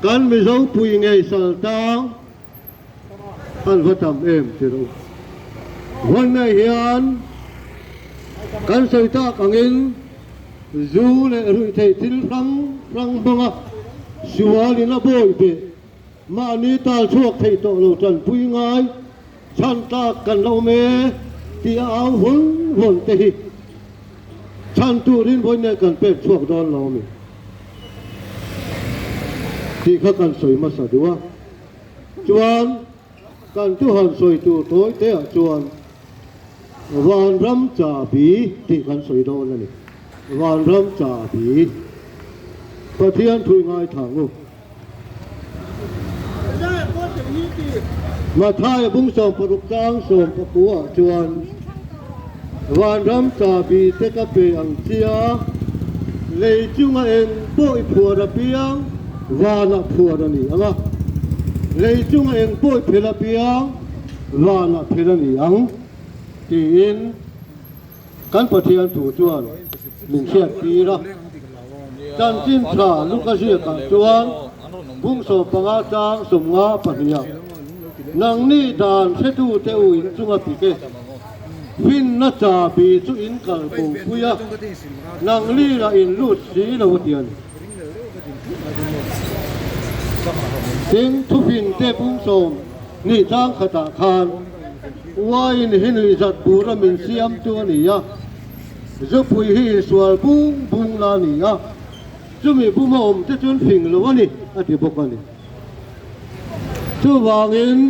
Kan Mizo pui ngei sal tang an va tam em ti rawh u. Vawnna hian kan sawi tak angin zu leh ruihtheih thil hrang hrang hmanga sualin a bawi beh mahni tal chhuak thei tawh lo tanpui ngai chhan tlak kan lo awm e tih a au vawn vawn te hi chhan turin vawiin kan pek chhuak dawn lo a mi tih kha kan sawi hmasa duh a. Chuan kan thu han sawi tur tawi te ah chuan Vanram chabi tih kan sawi dawn a ni. Vanram chabi Pathian thui ngaithla ang u. Mathaia bung 60 chang 19 ah chuan Vanram chabi te ka pe ang chia, lei chunga eng pawh i phuar apiang vanah phuar a ni ang a, lei chunga eng pawh i phel apiang vanah phel a ni ang tiin Kan Pathian thu chuan min hriat tir a, chanchin tha Luka ziakah chuan bung 15 chang 52 ah, Nangni dan hretute u in chunga pik e, finna chabi chu in kal bopui a, nangni lah in lut si lo a ti a ni. Tin, thufinte bung 20 chang khatah khan, Uaiin hi nuihzat bura min siamtu a ni a, zupui hi insual bung bung la a ni a, chumi buma awm te chuan fing lo a ni, a ti bawk a ni. Chuvangin,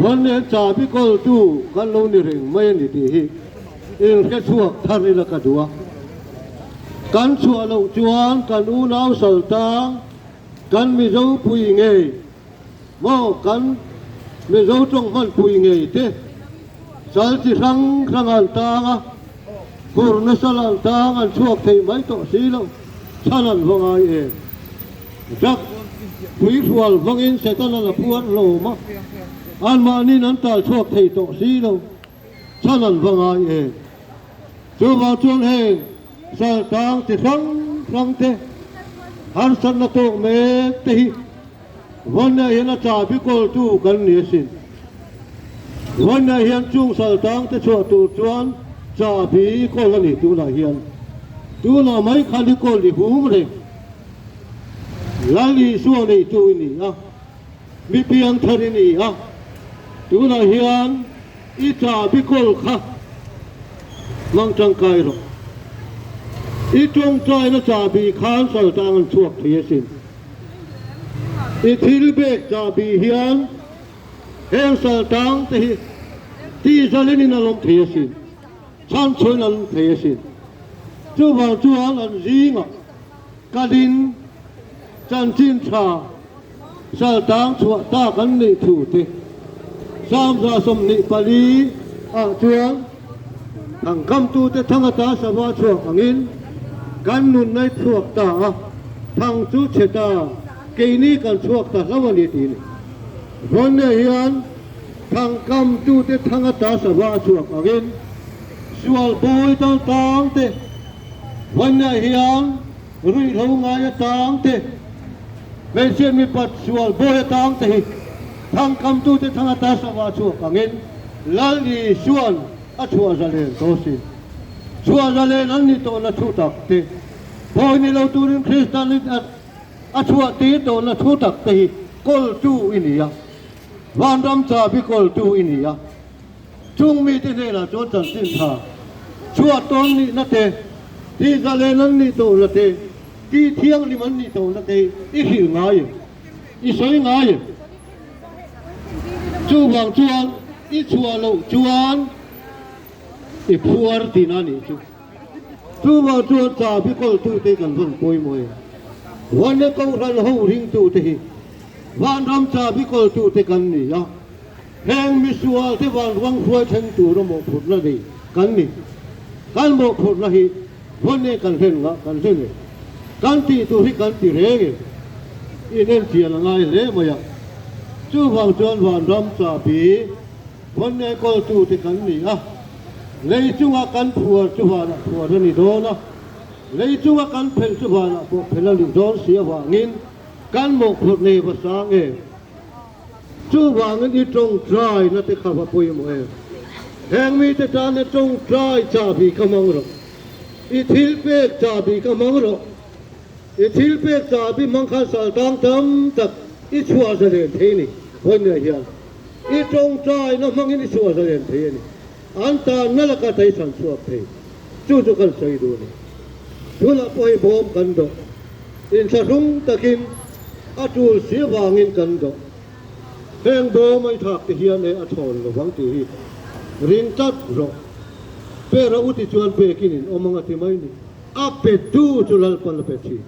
Vanleng chabi kawltu kan lo ni reng mai a ni tih hi inhre chhuak thar ila ka duh a. Kan chhuah loh chuan kan unau saltang, kan Mizo pui ngei, Maw kan Mizo tawng hmanpui ngei te sal chi hrang hrang an tang a, fur nasa la an tang an chhuak thei mai tawh si lo, chhan an va ngai em? Drug pui hrual hmangin Setana la phuar hlawm a, anmahniin an tal chhuak thei tawh si lo, chhan an va ngai em? Chuvang chuan heng sal tang chi hrang hrang te harsatna tawk mek te hi Vawnna hian a chabi kawltu kan ni asin. Vawnna hian chung sal tang te chhuah tur chuan chabi kawl a ni tunah hian. Tunah mai khan i kawl i hum reng. Lal Isua neitu i ni a, mi piangthar i ni a, tunah hian i chabi kawl kha hmang tangkai rawh. I tawngtaina chabi khan sal tang an chhuak thei asin. I thil bek chahbi hian heng sal tang te hi tihzalin in a lawm thei asin, chhanchhuahin an lawm thei asin. Chuvang chuan an zingah kalin chanchin tha sal tang chhuah tak an neih thu te 124 ah chuan Thangkamtute thang ata sava chhuak angin kan nunna i chhuak ta a, thang chu chhe ta, keini kan chhuak ta hlo a ni tih a ni. Vawnne hian thangkamtute thang ata sava a chhuak angin sual bawi tang tang te, vawnne hian ruihhlo ngai atang te, hmeichhia mipat sual bawi atang te hi thangkamtute thang ata sava a chhuak angin Lal Isua'n a chhuah zalen tawh si. Chhuah zalen an ni tawhna thu tak te, bawi ni lo turin Krista'n a chhuah tir tawhna thu tak te hi kawltu i ni a, vanram chabi kawltu i ni a. Chung mite hnenah chuan chanchin tha chhuah tawn nihna te, tih zalen an nih tawhna te, tih thianghlim an nih tawhna te i hrilh ngai em? I sawi ngai em? Chuvang chuan i chhuah loh chuan i phuar tihna a nih chu. Chuvang chuan chabi kawltute kan rawn pawimawh e. Vane Kohhran ho ringtute hi vanram chabi kawltute kan ni a, heng misualte vanruang hruai thleng tura mawhphurhna nei kan ni. Kan mawhphurhna hi Vane kan hlen ngah kan hlen e. Kan tih tur hi kan ti reng e. In enchian a ngai hle mai a. Chuvang chuan vanram chabi vawn enkawltute kan ni a. Lei chunga kan phuar chu vanah phuar a ni dawn a. Lei chunga kan phelh chu vanah pawh phelh a nih dawn si avangin. Kan mawhphurh nei va sang em? Chuvangin i tawngtai na te kha va pawimawh em? Heng mite tan i tawngtai chahbi kha hmang rawh. I thil pek chahbi kha hmang rawh. I thil pek chahbi hmang khan sal tang tam tak i chhuah zalen thei a ni. Vawinia hian i tawngtai na hmangin i chhuah zalen thei a ni. An tan na laka tei chhan chhuak thei. Chu chu kan sawi duh a ni. Tunah pawh hei bawm kan dawh. Inthlahrung takin a tul si avangin kan dawh. Heng bawm a i thlak te hian e a thawn lo vang tih hi ring tlat rawh. Pera u ti chuan pekin in awm ang a ti mai ni. A pe tu chu Lalpa la pe thin.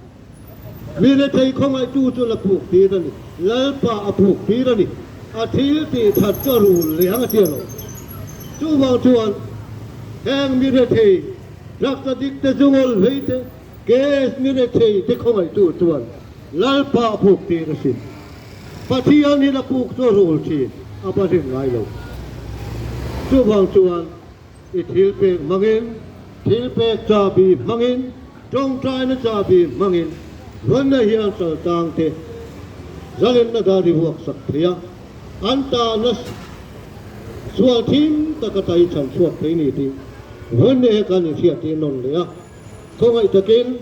Mi rethei khawngaihtu chu la puk tir a ni. Lalpa a puk tir a ni. A thil tih that chu a rul leh ang a tia lo. Chuvang chuan heng mi rethei drugs addict te zungawl vei te, KS mi rethei te khawngaihtu chuan Lalpa a puk tir a sin. Pathian hi la puk chu a rul thin, a ba rin ngai lo. Chuvang chuan i thil pek hmangin, thil pek chahbi hmangin, tawngtaina chahbi hmangin vawnna hian saltang te zalenna dar i vuak sak thei a, an tahna sual thim taka tai chhan chhuak thei ni tih vawnna he kan inhriattir nawn leh a. Khawngaih takin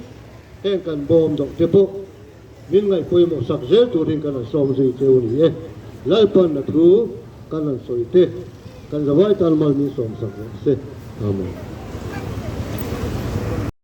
heng kan bawm dawh te pawh min ngaih pawimawh sak zel turin kan han sawm zui cheu ni e. Lalpan a thu kan han sawi te kan zavai tan mal min sawm sak rawh se. Amen.